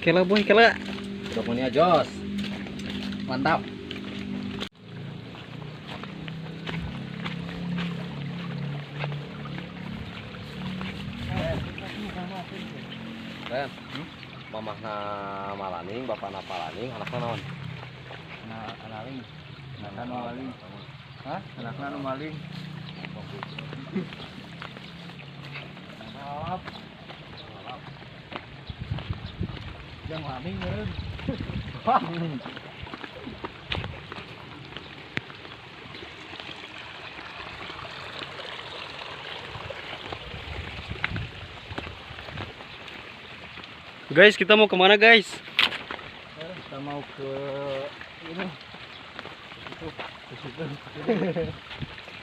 Kela boy, kela. Pokoknya jos. Mantap. Ren, mamahna malaning, bapakna palaning, anakna naon? Anak maling. Anakna nu maling. Hah? Anakna nu maling. Lalap. Yang maling meureun. Guys, kita mau kemana guys? Kita mau ke ini. Itu, ke situ.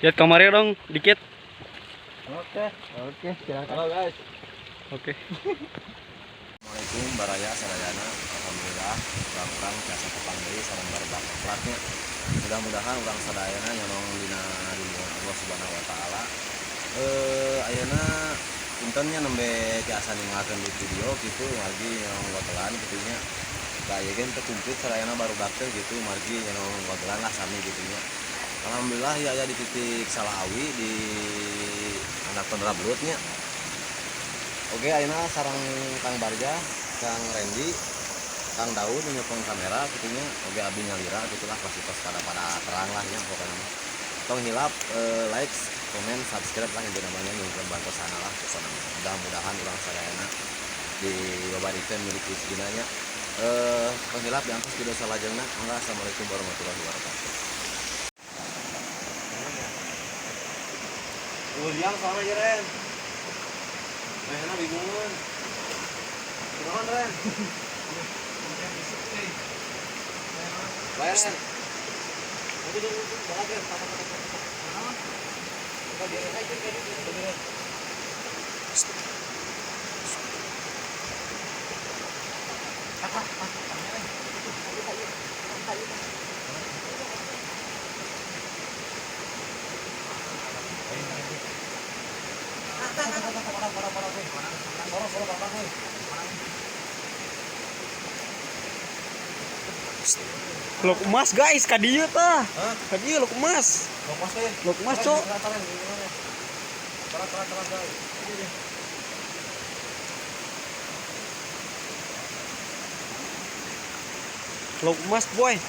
Lihat kamarnya dong, dikit. Oke, oke, silakan. Halo guys. Oke. Assalamualaikum baraya sadayana. Alhamdulillah urang-urang tiasa tepang deui sareng barudak kelatnya. Mudah-mudahan urang sadayana nyonong dina lindungan Allah Subhanahu wa taala. Ayeuna puntennya nembe tiasa ninggalkeun di video gitu margi nyonong gotelan kitu nya. Da ieu ge teu komplit sadayana barudak teh gitu margi nyonong gotelan lah sami kitu nya. Alhamdulillah ya aya di titik Salaawi di anak Rabrut nya. Oke, ayeuna sareng Kang Barja, Kang Randy, Kang Daud nyepeng kamera kitu nya. Oke, abdi nyalira gitulah pasti pas pada terang lah nya pokoknya mah. Tong hilap like, komen, subscribe lah yang namanya nyungkeun bantosana lah pokokna mah. Mudah-mudahan urang sadayana dibabarikeun milik rezekina nya. Tong hilap diangkos video salajengna. Mangga, assalamualaikum warahmatullahi wabarakatuh. Liang soalnya ya Ren. Mainnya bingungan. Kunaon Ren? Bayar Ren. Udah, udah, Ren. Udah, Lok emas guys, kadieu tah. Kadieu lok emas. Lok emas teh. Lok emas, cok. Lok emas, boy.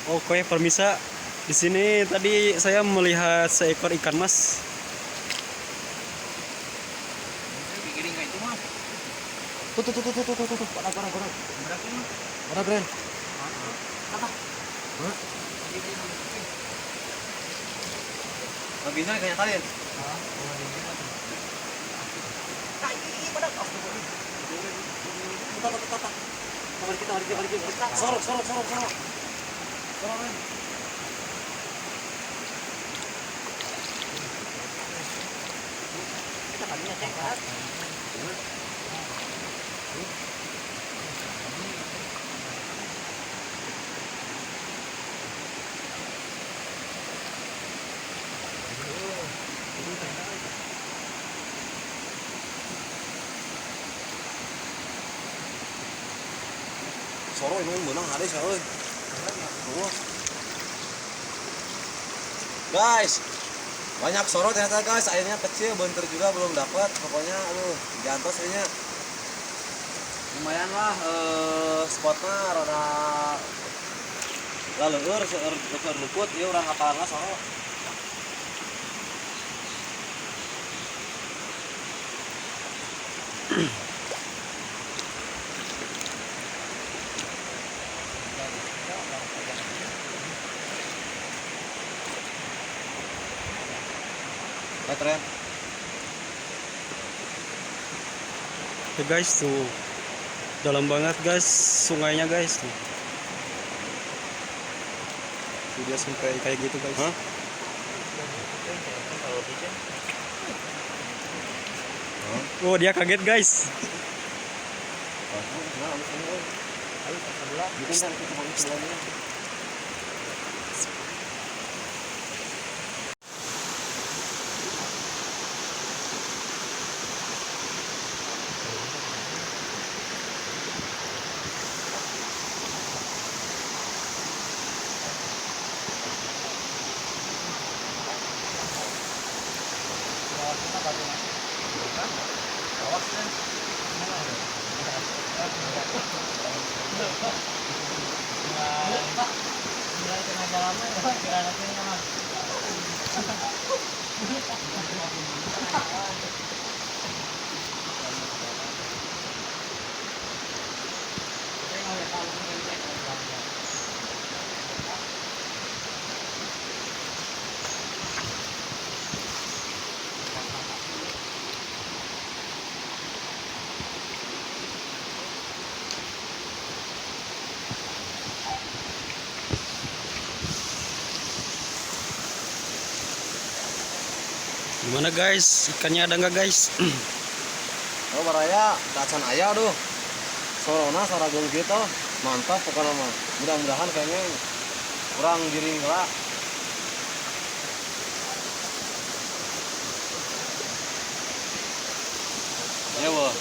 Oke, permisa. Di sini tadi saya melihat seekor ikan mas. Tuh tuh tuh tuh tuh tuh tuh, pada pada pada. Mana Ren? Apa? Hah? Babina kayaknya kalian. Sorok sorok sorok sorok. Sorok Ren. Kita kalinya cek kan. Soro ini menang hari sih. Guys, banyak soro ternyata guys, airnya kecil, bentar juga belum dapat. Pokoknya aduh, diantos airnya. Lumayan lah spotnya rada laleur seueur seueur luput ieu urang hafalna soro. Ren. Oke guys, tuh dalam banget guys sungainya guys tuh. Tuh dia sampai kayak gitu guys. Hah? Oh dia kaget guys. Gimana guys? Ikannya ada nggak guys? Oh baraya, tacan aya duh. Sorona saragung gitu. Mantap pokoknya mah. Mudah-mudahan kayaknya kurang giring lah. Ya wah.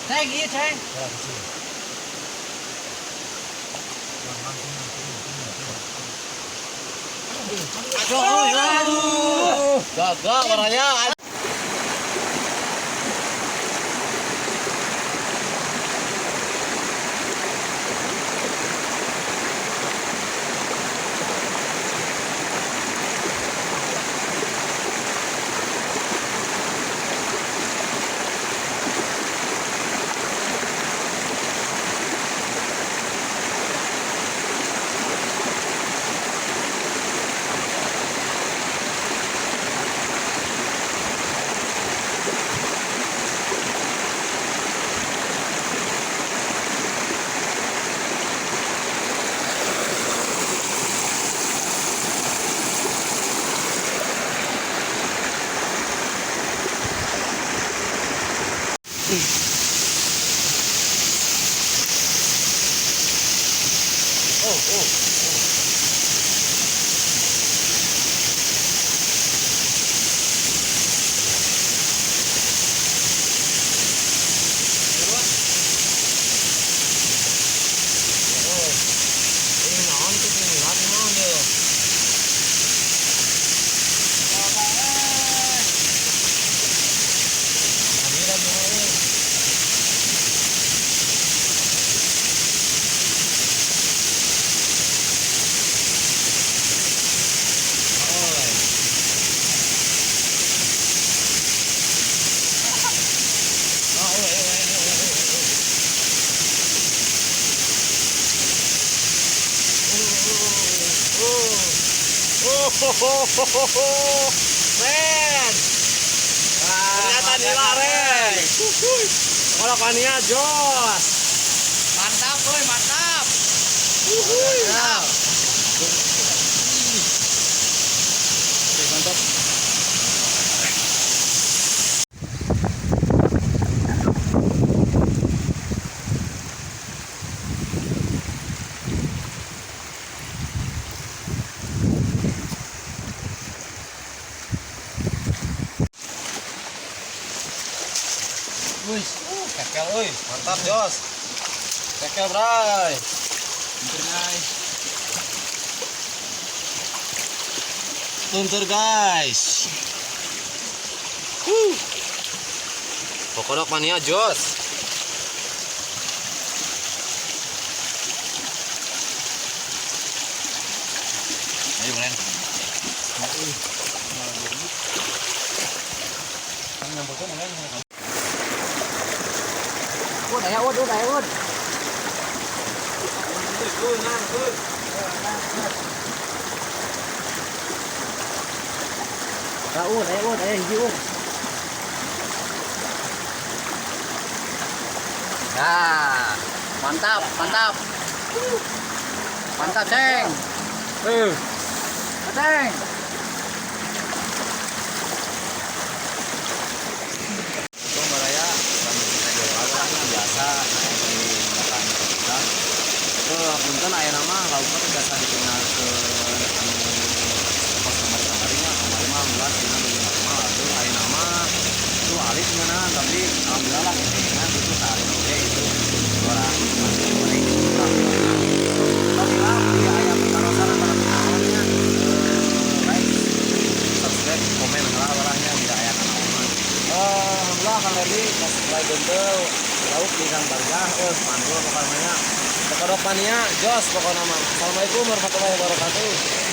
Ceng, iya ceng. Aduh, gagal baraya. Men. Ternyata nila, Reng. Kalau pania jos. Mantap, woi, mantap. Mantap. Oke, mantap. Wih, kekel euy, mantap jos. Kekel, bray. Bentar, guys. Luntur, guys. Kokodok mania jos. Ayo, Ren. Ud, aya ud, ud, aya ud. Ud, aya ud, aya hiji ud. Nah, mantap, mantap. Mantap, Ceng. Ceng. Untung baraya kami bisa jual biasa di makan kita. Itu punten aya nama laukna teh biasa ditinggal ke anu pos kamari-kamari mah, kamari mah alhamdulillah cenah beuki normal atuh aya nama itu alit ngeunaan tapi alhamdulillah lah kepengen itu saat oge itu orang masih goreng kurang. Tapi lah di aya pitarosan antara pinaonnya like, subscribe, komen lah warahnya tidak aya nanaonan. Alhamdulillah Kang Ferdi pas mulai gentel lauk di Kang Barjah mantul pokoknya. Kokodok mania jos pokoknya mah. Assalamualaikum warahmatullahi wabarakatuh.